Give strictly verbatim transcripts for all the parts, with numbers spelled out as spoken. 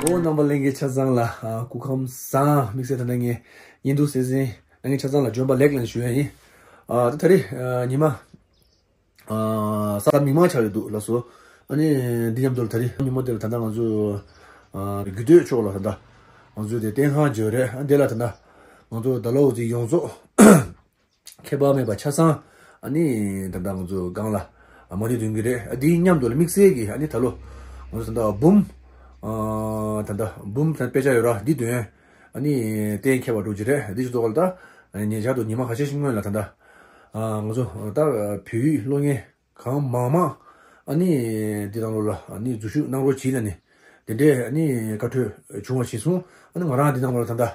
ཨོ་རྣམ་པ་ལྷན་རྒྱས་ཆ་ཚང་ལ་ཨ་སྐུ་ཁམས་བཟང་། དམིགས་བསལ་ད་ལྟ་ངས་བརྙན་ཐུང་གསན་གཟིགས་གནང་མཁན་ཆ་ཚང་ལ་བྱོན་པ་ལེགས་ལ་ཞུ་ཡ་ཡིན། ཨ་ད་ད་རེས་ཨ་ཉི་མ་ཨ་གཟའ་མིག་དམར་ཆགས་ཡོད་འདུག་ལགས་སོ། ཨ་ནི་འདི་མཉམ་དུ་ལ་ད་རེས་ཉིན་མོ་དེར་ད་ལྟ་ང་ཚོ་ཨ་རྒྱུད་སྟོད་ཕྱོགས་ལ་ད་ལྟ་ང་ཚོའི་དེ་བསྟན་ཁང་བརྗོད་རེད། ཨ་འདི་ལ་ད་ལྟ་ང་ཚོ་ད་ལོ་འུ་ཚོའི་ཡོངས་རྫོགས་ཁྱད་པར་མེད་པ་ཆ་ཚང་ཨ་ནི་ད་ལྟ་ང་ཚོ་སྒང་ལ་མ་ཎི་འདོན་གྱི་རེད། ཨ་འདིའི་མཉམ་དུ་ལ་དམིགས་བསལ་གྱི་ཨ་ནི་ད་ལོ་ང་ཚོ་ད་ལྟ་འབུམ་ཨ་ད་ལྟ་འབུམ་དང་དཔེ་ཆ་ཡོད་ར་འདི་འདོན་ཨ་ནི་གཏན་འཁེལ་བ་འགྲོ་གི་རེད། འདི་ཞིག་ཐོག་ལ་ད་ཉེ་ཆར་དུ་ཉི་མ་ཁ་ཤས་ཤིག་སྔོན་ལ་ད་ལྟ་ཨ་ང་ཚོ་ད་བོད་ཡིག་སློབ་གཉེར་གང་མང་མང་ཨ་ནི་འདི་ནང་ལོགས་ལ་ཨ་ནི་འཛུལ་ཞུགས་གནང་རོགས་གྱིས་ལ་ནི་དེ་འདྲའི་ཨ་ནི་བཀའ་འཁྲོལ་བྱུང་བ་ཞིག་སོང་། ཨ་ནི་ང་རང་འདི་ནང་ལོགས་ལ་ད་ལྟ་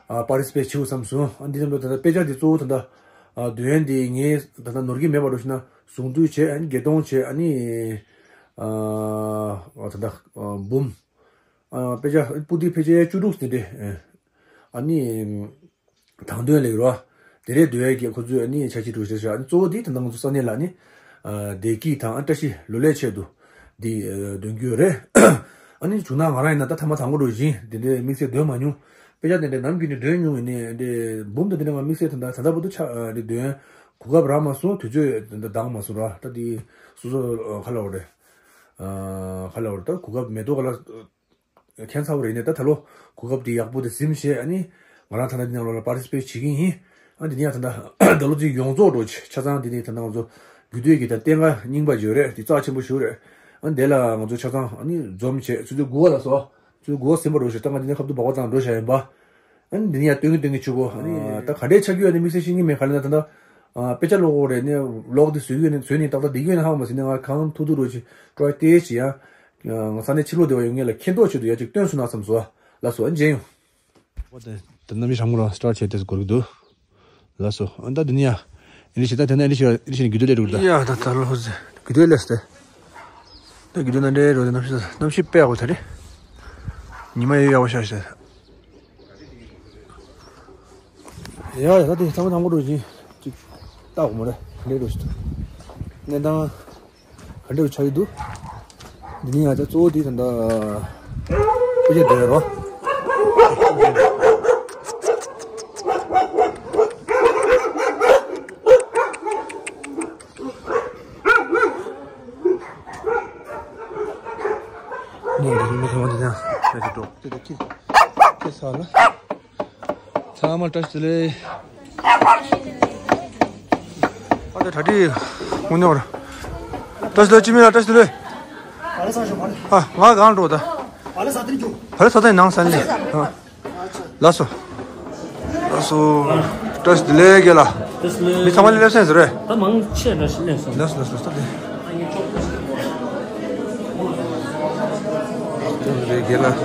ཨ་པར་ཊི་སི་པེཊ་བྱེད་དགོས་བསམ་སོང་། ཨ་འདི་ནང་ལོགས་ད་ལྟ་དཔེ་ཆ་འདི་གཙོ་བོ་ད་ལྟ་ཨ་འདོན་ཡ་འདི་ངས་ད་ལྟ་ནོར་གྱི་མེད་པ་འགྲོ་ཞིག་ན་ཟུང་འབྲེལ་བྱས་ཨ་ནི་བརྒྱད་སྟོང་བྱས་ཨ་ནི་ཨ་ད་ལྟ་ཨ་འབུམ་ཨ་དཔེ་ཆ་པོ་ཏི་ཕལ་ཆེར་བཅུ་དྲུག་ཟིན་ཏེ་ཨ་ནི། དང་དོན་ལེགས་རོ། དེ་རེད་འདོད་ཡས་ཀྱི་ཁོ་ཚོས་ཨ་ནི་ཆ་ཅི་འགྲོ་ཞེས་ཞུ། ཨ་ནི་གཙོ་བོ་དེ་ད་ནང་ཚོ་ས་གནས་ལ་ནི་བདེ་སྐྱིད་དང་བཀྲ་ཤིས་ལོ་ལེགས་ཆེད་དུ་འདི་འདོན་རྒྱུ་རེད། ཨ་ནི་བྱུང་ན་ང་རང་ཡིན་ན་ད་ཐ་མ་དང་པོ་འགྲོ་བཞིན་དེ་འདྲའི་དམིགས་བསལ་འདོན་མ་མྱོང་། དཔེ་ཆ་དེ་འདྲ་ནམ་རྒྱུན་ནས་འདོན་མྱོང་ཡིན་ནའི་འདི་འབུམ་དེ་འདྲ་ང་དམིགས་བསལ་དེ་འདྲ་ད་ལྟ་བར་དུ་ཆ་འདི་འདོན་གོ་སྐབས་རག་མ་སོང་། དུས་ཚོད་འདང་མ་སོང་ར། ད་འདི་སོ་སོ་ཁ་ལ་བ་རེད། ཁ་ལ་བ་རེད། ད་གོ་སྐབས་མེ་ཏོག་ག་ལ། ཁྱད་མཚར་པོ་རེད་ནས་ད་ད་ལོ་གོ་སྐབས་དེ་ཡག་པོ་དེ་ཟིན་བྱས་ཨ་ནི་ང་རང་ད་ལྟ་འདི་ནང་ལོགས་ལ་པར་ཊི་སི་པེཊ་བྱེད་ཀྱི་ཡིན། ཨ་འདི་ནས་ཡང་ད་ལྟ་ད་ལོ་ཚིག་ཡོངས་རྫོགས་འགྲོ་ཆ་ཚང་འདི་ནས་ད་ལྟ་ང་ཚོ་རྒྱུད་སྟོད་ཀྱི་ད་བསྟན་ཁང་རྙིང་པ་ཡོད་རེད། དེ་རྩ་ཆེན་པོ་ཞིག་རེད། ཨ་འདི་ལ་ང་ཚོ་ཆ་ཚང་ཨ་ནི་འཛོམས་བྱས་ཆུ་ཚོད་དགུ་པ་ལ་སོ་ཆུ་ཚོད་དགུ་པ་ཟིན་པ་འགྲོ་ཞེས་ད་ང་འདི་ནས་ཁ་ཐུག་སྦག་སྦག་བཏང་འགྲོ་བྱ་ཡིན་པ། ཨ་ནི་འདི་ནས་ཡང་སྟོན་གི་སྟོན་གི་ཆུ་གོ་ཨ་ནི་ད་ག་འདྲས་ཆགས་ཀྱི་ཡོད་ནས་དམིགས་བསལ་ཤེས་ཀྱི་མེད། ག་ལ་ན་ད་ལྟ་དཔེ་ཆ་ཀློག་གོ་རེད་ནས་ཀློག་དེ་བཟོས་ཡོད་ནས་བཟོས་ནས་ཏག་ཏག་བསྡད་ཀྱི་ཡོད་ནས་ཧ་གོ་མ་སོང་ནས་ང་གང་ཐུག་ཐུག་རོགས་ཅིག་ཀྲོའི་ཏེ་ཅི་ཡ། ང་ས་གནས་ཕྱི་ལོགས་དེ་བ་ཡོད་ངེས་ལ་མཁྱེན་རྟོགས་ཆེད་དུ་ཡ་ཅིག་སྟོན་སོང་ན་བསམ་སོང་། ལགས་སོ། ཨ་མཇལ་ཡོང་། འོ་དེ་དེ་གནམ་གཤིས་གྲང་མོ་ར་སི་ཊར་ཊི་བྱས་དེ་འགོར་གི་འདུག་ལགས་སོ། ཨ་ད་དེ་ནི་ཡ་ཨེ་ལི་ཤི་ད་དེ་ན་ཨེ་ལི་ཤི་ཨེ་ལི་ཤི་ནི་རྒྱུད་སྟོད་ལས་འགྲོ་གི་འདུག་ཡ་ད་ད་ལོ་ཟེ་རྒྱུད་སྟོད་ལས་སྟེ། ད་རྒྱུད་སྟོད་ན་འདྲེ་རོ་དེ་གནམ་གཤིས་གནམ་གཤིས་དཔེ་ཡག་པོ་ད་རེད། ཉི་མ་ཡོད་ཡག་པོ་ཤར་ཤར། ཡ་ཡ་ད་དེ་ཚང་མ་དང་པོ་འགྲོ་བཞིན་ཅིག་ལྟ་དགོས་མ་རེད། འདྲེ་རོ་ཞིག་ཏུ་གནས་སྟངས། ག་འདྲ་ཆགས་ཀྱི་འདུག་འདི་ནི་ང་ཚོ་གཙོ་བོ་དེ་ད་ལྟ་དཔེ་ཆ་འདོན་རོགས། ནས་རིང་མོ་ཐོག་མ་དེ་ཡང་ཆ་ཅིག་འགྲོ་དེ་དེ་ཁྱི་ཁྱི་ས་ལ། ཚང་མ་བཀྲ་ཤིས་བདེ་ལེགས། ཨ་ད་གྲ་སྒྲིག་དངོས་གནས་བར། བཀྲ་ཤིས་བདེ་ལེགས། ཅི་མིན་ལ་བཀྲ་ཤིས་བདེ་ལེགས། ཨ་ང་གང་འགྲོ་ད། བ་ལ་ས་ཏན་ནང་ས་ནི། ལགས་སོ། ལགས་སོ། བཀྲ་ཤིས་བདེ་ལེགས་རྒན་ལགས། མི་ཚང་མ་ལ་སླེབས་སེམས་ཟེར་རེད། ད་མང་ཆེ་འདྲ་ཞིག་སླེབས་སོང་། ལགས་སོ་ལགས་སོ་ལགས་སོ་ལགས་སོ། རེད་རྒན་ལགས།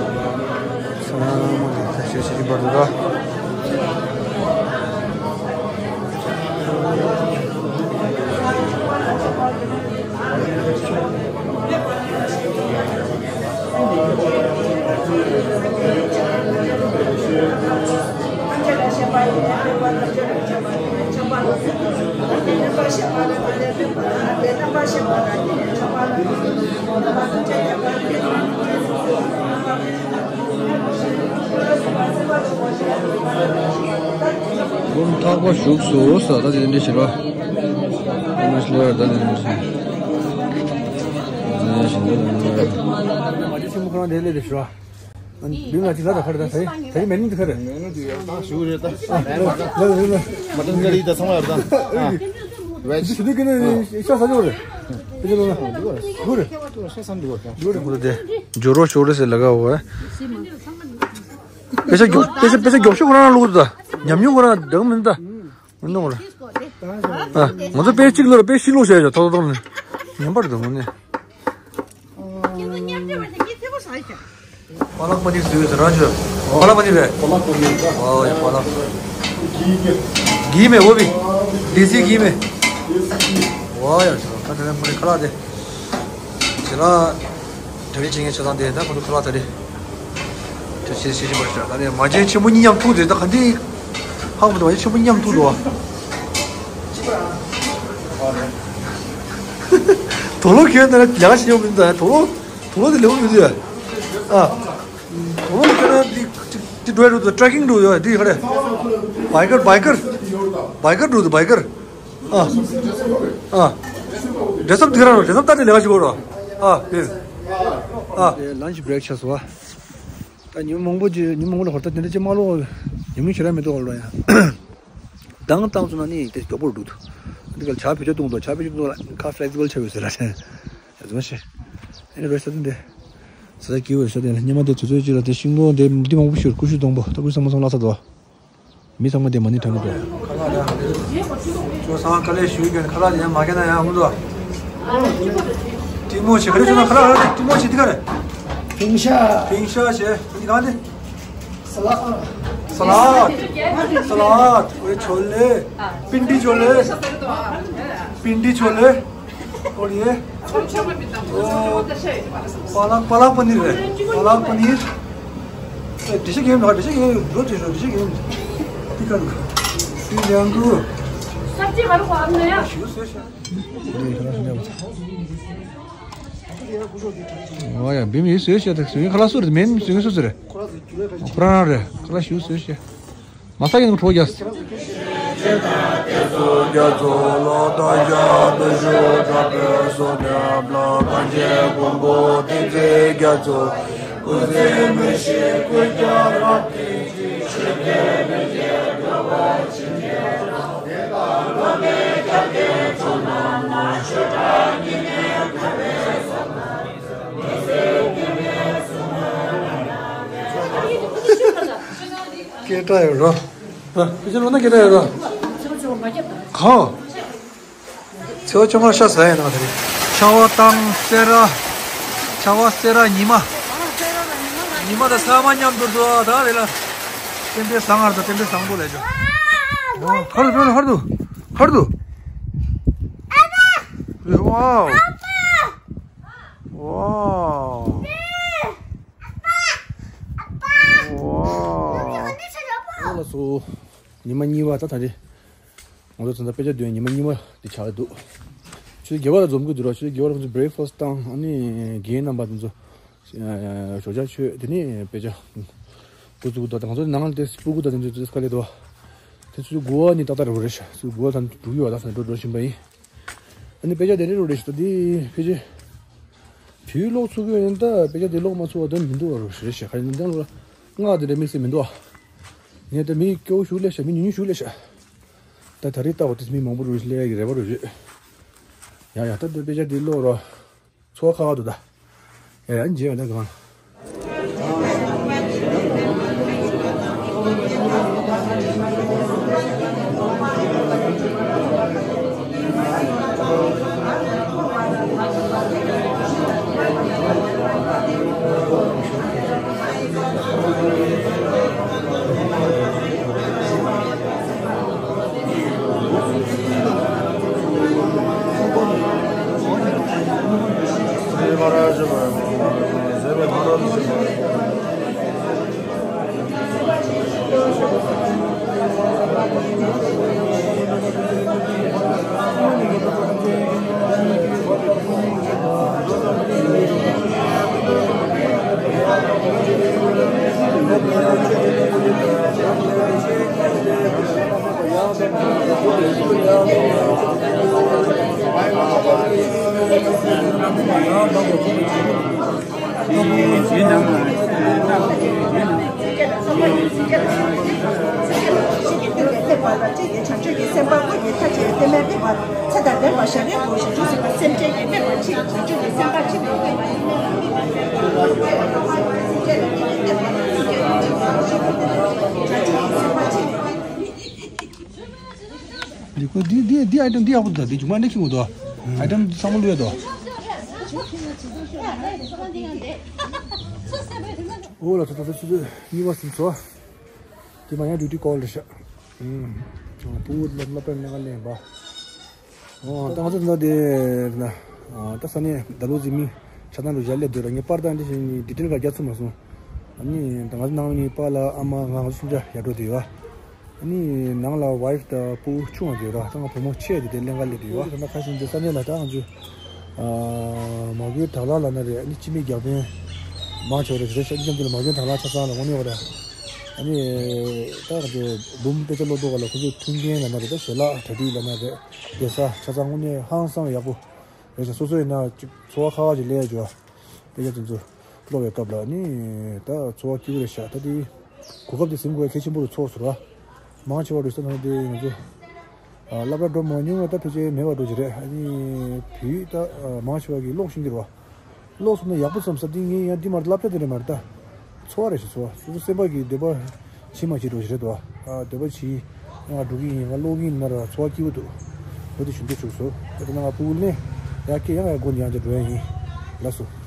ཚང་མ་ལ་ཐུགས་རྗེ་ཆེ་ཞུ་བ་རེད་ད། འབུམ་ཐག་པ་བཞུགས་སུ་ཟ་ད་དེ་འདྲ་ཞིག་ར། ཨ་མ་ཤི་ལོ་ཡར་ད་དེ་འདྲ་ཞིག་ཨ་ཡ་ཞིང་ད་དེ་འདྲ་ཞིག་མ་ཅི་ཆེན་པོ་ཁོ་རང་དེ་ལས་དེ་ཞུ་ར། འདི་ང་ཅི་ལ་ད་ཁ་རེ་ད་ད་ད་མེ་ནུ་འདི་ཁ་རེ། མེ་ནུ་འདི་ཡར་ད་ཞུ་རེ་ད། ལ་ལ་ལ། མ་ཏན་ཀ་རི་ད་ཚང་མ་ཡར་ད། ཝེ་ཇི། ཞུ་དུ་ཀི་ནི་ཤ་ས་ཇོ་རེ། ཕེ་ཇི་ལོ་ན། གུ་རེ། ཤ་ས་འདུག་ག་གུ་རེ། གུ་རེ་དེ་ཇོ་རོ་ཤོ་རེ་སེ་ལ་ག་བ། དཔེ་ཆ་མགྱོགས་དཔེ་ཆ་དཔེ་ཆ་མགྱོགས་ཤོས་ཁོ་རང་ལ་བླུགས་ད། ཉམས་མྱོང་ཁོ་རང་འདང་མིན་ད། མི་འདང་ར། ཨ་ང་ཚོ་དཔེ་གཅིག་བླུགས་ར་དཔེ་བཞི་བླུགས་བྱས་ཡོད་ཐོག་ཐོག་ནས། ཉམས་པར་འདུག་ནས། པ་ལག་པ་ནི་བཟོས་ཟེར་རང་ཞོ། པ་ལག་པ་ནི་རེད། པ་ལག་པ་ནི་རེད། ཨོ་ཡ་པ་ལག་གི་མེ་འོ་བི། ཌི་སི་གི་མེ། ཨོ་ཡ་ཞོ་ཁ་ཐེ་ལེ་མ་ནི་ཁ་ལག་དེ། ཞེ་ལ། དེ་རིང་ཆེ་ངའི་ཆ་ཚང་དེ་ད་ཁོ་ཚོ་ཁ་ལག་དེ་རེད། དེ་ཆེ་ཆེ་ཆེ་མ་རེད་ཤག་ད་ནི་མ་ཅན་ཆེན་པོ་གཉིས་མཉམ་ཐུག་དེ་ད་ག་འདི། ཧ་གོ་མི་འདུག་མ་ཅན་ཆེན་པོ་གཉིས་མཉམ་ཐུག་འདུག་བ། དོ་ལོ་ཁྱོད་ད་ལ་ལས་ཀ་བྱེད་ཡོང་མི་འདུག་ད་དོ་ལོ། དུ་བ་དེ་ལེའུ་ཡོད་དུས། ཨ། འགྲོ་ཡ་འགྲོ་འདུག་ཊྲེག་ཀིང་འགྲོ་ཡ་འདི་ག་རེ། བའི་ཀར་བའི་ཀར། བའི་ཀར་འགྲོ་འདུག་བའི་ཀར། ཨ། ཨ། ཌེ་རེ་སི་ཨབ་འདི་ག་རང་འགྲོ། ཌེ་རེ་སི་ཨབ་ལྟ་དེ་ལས་ཀ་ཞིག་གོ་རོ། ཨ། དེ། ཨ། ལན་ཆི་བྷི་རེག་ཆགས་སོང་བ། ད་ཉི་མ་མང་པོ་ཅིག་ཉི་མ་མང་པོ་ལ་ཧོར་ད་དེ་འདྲ་ཅིག་མ་ལོག་ཉུང་ཉུང་ཞེ་དྲག་མི་འདུག་ཧོར་ལ་ཡང་། དང་བཏང་སོང་ན་ནི་དེ་མགྱོགས་པོར་འགྲོ་འདུག་འདི་ག་ལ་ཇ་བེད་སྤྱོད་གཏོང་འདུག་ཇ་བེད་སྤྱོད་གཏོང་ལ་ཁ་ཕི་ལེག་སི་བལ་ཆགས་ཡོད་ཟེར་ལ་དྲན། ཡ་ཟི་མ་ཤེས། ཨེ་ནི་རེ་ས་དེ་འདི། ས་ས་ཀི་ཝེ་ས་དེ་ལ་སྙེ་མ་དེ་དུས་ཚོད་ཅིག་ལ་དེ་ཤིང་སྡོང་དེ་འདི་མང་པོ་ཤོར། ཀུ་ཤུ་སྡོང་པོ་ད་ཀུ་ཤུ་ཚང་མ་ཚང་བརླག་ཚར་འདུག་མི་ཚང་མ་དེ་མ་ཎི་བགྲང་གི་འགྲོ། ཁ་ལག་ཡ། ཁྱོད་ཚང་མ་དཀའ་ལས་ཞུས་ཀྱང་ཁ་ལག་དེ་ཡང་མ་ཁྱེར་ན་ཡང་འོང་དོ། ཏི་མོ་ཆེ་ག་རེ་བྱུང་ན་ཁ་ལག་ར་ཏི་མོ་ཆེ་འདི་ག་རེ། ཕིང་ཤ། ཕིང་ཤ་ཆེ་འདི་གང་དེ། ས་ལ། ས་ལ། ས་ལ། ཨོ་ཡ་ཆོ་ལེ། པིན་ཏི་ཆོ་ལེ། པིན་ཏི་ཆོ་ལེ། ཨོ་ཡེ། ཨོ། པ་ལག་པ་ལག་པ་ནིར་རེད། པ་ལག་པ་ནིར། ཨེ་འགྲེལ་བཤད་གང་ཡོད་མ། འགྲེལ་བཤད་གང་ཡོད་འགྲོ་དེ་ཤོག་འགྲེལ་བཤད་གང་ཡོད་མ། ཏི་ཀ་རུ། ཏི་ལང་གུ། སབ་ཇི་ག་རུ་གོ་ཨམ་ན་ཡ། ཞུ་སེ་ཤ། ཨོ་ཡ་བི་མི་སེ་ཤ་དེ་སུ་ཡིན་ཁ་ལག་སུ་རེད། མེན་སུ་ཡིན་སུ་སུ་རེད། ཁོ་རང་རང་རེད། ཁ་ལག་ཞུ་སེ་ཤ། མ་ས་ཡིན་གྲོ་རྒྱ། སྐད་གྲགས་ཡོད་རོ། ཨ། ཁྱེད་ཚོ་ལོ་ན་སྐད་གྲགས་ཡོད་རོ། གང་། ཚེས་པ་བཅོ་ལྔ་ཤ་ཟ་ཡ་ན་དེ་རེད། ཆར་པ་དང་སེ་ར། ཆར་པ་སེ་ར་ཉི་མ། ཉི་མ་དང་ཚང་མ་མཉམ་དུ་འགྲོ་བ་དང་རེད་ལ། རྟེན་འབྲེལ་བཟང་ངར་དང་རྟེན་འབྲེལ་བཟང་པོ་ལས་ཆོག་ཧར་དུ་ཧར་དུ་ཧར་དུ། ཝའོ། ཝའོ། ཝའོ། ལགས་སོ། ཉི་མ་གཉིས་པ་ད་ད་རེད། ང་ཚོ་ད་ལྟ་དཔེ་ཆ་འདོན་ཉི་མ་གཉིས་པ་དེ་ཆགས་འདུག་ཆུ་ཚོད་བརྒྱད་པ་ལ་འཛོམས་ཀྱི་འདུག་ར། ཆུ་ཚོད་བརྒྱད་པ་ལ་ང་ཚོ་བྷི་རེག་ཕ་སི་བཏང་། ཨ་ནི་རྒན་རྣམ་པ་དེ་ཚོ་ཞོགས་ཇ་མཆོད། དེ་ནས་དཔེ་ཆ་འགོ་བཙུགས་འདུག་ད་ང་ཚོ་ནང་ལ་དེ་སྤུ་གུ་དང་དེ་ཚོ་དེ་དཀའ་ལས་འདུག་དེ་ཚོ་དགུ་པ་ནི་ཏག་ཏག་རེད་པ་རེད་ཤག་ཚོ་དགུ་པ་དང་འགྲོ་གི་ཡོད་པ། ད་ས་འགྲོ་འགྲོ་བཞིན་པ་ཡིན། ཨ་ནི་དཔེ་ཆ་དེ་རེད་རོ་རེད་ཤག་ད་འདི་ཕལ་ཆེར། དུས་ཀློག་ཚུགས་ཀྱི་ཡོད་ན་ད་དཔེ་ཆ་དེ་ཀློག་མ་ཚུགས་པ་དོན་མི་འདུག་པ་རོ་རེད་ཤག་ཁ་ཡིན་ན་ལ་སྔགས་དེ་འདྲ་དམིགས་བསལ་མི་འདུག་པ། ངས་ད་མི་སྐྱོ་བོ་ཞུགས་ལས་ཤག་མི་ཉུང་ཉུང་ཞུགས་ལས་ཤག་ད་ད་རེས་ལྟ་བ་དེ་མི་མང་པོ་རུ་སླེབས་ཡ་གི་རེ་བ་རུ་ཡོད། ཡ་ཡ་ད་ད་དཔེ་ཆ་དེ་ཀློག་རོགས། ཚོར་བ་ཁག་ཁག་འདུག་ད། ཡ་ཡ་མཇལ་ཡོང་ད་གང་། འདི་ཁོ་འདི་འདི་འདི་ཨའི་ཊེམ་འདི་ཡག་པོ་འདུག་འདི་མཇུག་མ་འདི་ཁྱི་མོ་འདུག་ཨའི་ཊེམ་འདི་ཚང་མ་བླུགས་ཡ་འདུག་འོ་ལ་ད་ད་ད་ཆུ་ཚོད་གཉིས་པ་ཟིན་སོང་། དེ་མ་ཡང་ཌིའུ་ཊི་ཀོལ་རེད་ཤག་ཨུམ། ཨ་ཕྲུ་གུ་སློབ་སློབ་གྲྭ་ནང་ལ་སླེབས་པ། ཨོ་ད་ང་ཚོ་ད་དེ་ན་ཨ་ད་ས་གནས་ད་ལོ་ཟིན་མི་ཆ་ཚང་རུ་ཡར་སླེབས་སྡོད་ར། ངས་པར་དང་འདི་བཞིན་ཌི་ཊེལ་ག་རྒྱག་ཚུགས་མ་སོང་། ཨ་ནི་ད་ང་ཚོ་ནང་མི་པཱ་ལགས་ཨ་མ་ང་ང་ཚོ་གསུམ་ཆ་ཡར་འགྲོ་བསྡད་ཡོད། ཨ་ནི་ནང་ལ་ཝའིཕ་དང་ཕྲུ་གུ་ཆུང་བ་ཡོད་ར། ད་ང་བུ་མོ་ཆེ་དེ་དེ་ལེན་ག་སླེབས་བསྡད་ཡོད། ད་ཁ་ཤས་འདི་ས་གནས་ལ་ད་ང་ཚོ་ཨ་མ་གོའི་དྭགས་ལྷ་ལབ་ན་རེད། ཨ་ནི་སྤྱི་མི་རྒྱག་མཁན་མང་ཆེ་བ་རེད། རེད་ཤག་ཨ་ནི་ཁྱེད་ཚོ་ལ་མ་གོའི་དྭགས་ལྷ་ཆ་ཚང་ལ་དངོས་གནས་ཡོད་ར། ཨ་ནི་ད་ང་ཚོ་འབུམ་དཔེ་ཆ་ཀློག་དུས་སྒང་ལ་ཁོ་ཚོས་མཐུན་རྐྱེན་ལབ་ན་རེད། ད་ཞལ་ལག་གྲ་སྒྲིག་ལབ་ན་རེད། བསྡད་ས་ཆ་ཚང་དངོས་གནས་ཧང་སང་ཡག་པོ་རེད་ཤག་སོ་སོ་ཡིན་ན་ཅིག་ཚོར་བ་ཁག་ཁག་ཅིག་སླེབས་ཡོད་ཀྱི་བ། དཔེ་ཆ་དེ་ཚོ་ཀློག་པའི་སྐབས་ལ་ནི་ད་ཚོར་བ་སྐྱིད་པོ་རེད་ཤག་ད་དེ་གོ་སྐབས་དེ་ཟིན་དགོས་པ་གལ་ཆེན་པོ་རུ་ཚོར་སོང་ར། མང་ཆེ་བ་ལུས་ས་ནང་དེ་ང་ཚོ་ཨ་སློབ་གྲྭ་འགྲོ་མ་མྱོང་བ་ད་ཕལ་ཆེར་མེད་པ་འགྲོ་གི་རེད། ཨ་ནི་བོད་ཡིག་ད་ཨ་མང་ཆེ་བ་གིས་ཀློག་ཤེས་ཀྱི་རེད་བ། ཀློག་སོང་ན་ཡག་པོ་བསམ་ས་དེ་ངས་ཡང་འདི་མ་རེད། བསླབ་བྱ་དེ་རེད་མ་རེད་ད། ཚོར་བ་རེད་ཤག་ཚོར་བ། སོ་སོ་སེམས་པ་གི་འདོད་པ་བྱེད་མ་བྱེད་འགྲོ་གི་རེད་དོ། ཨ་འདོད་པ་བྱེད། ཡང་ང་འགྲོ་གི་ཡིན། ང་ཀློག་གི་ཡིན་ན་ར་ཚོར་བ་སྐྱིད་པོ་འདུག་འོ་དེ་ཞུ་འདོད་བྱུང་སོང་། ཨ་དེ་ན་ང་ཕྲུ་གུ་ལེན་ཡག་གི་ཡང་ཡང་སྒོ་ནས་ཡང་ཅིག་འགྲོ་ཡ་ཡིན། ལགས་སོ།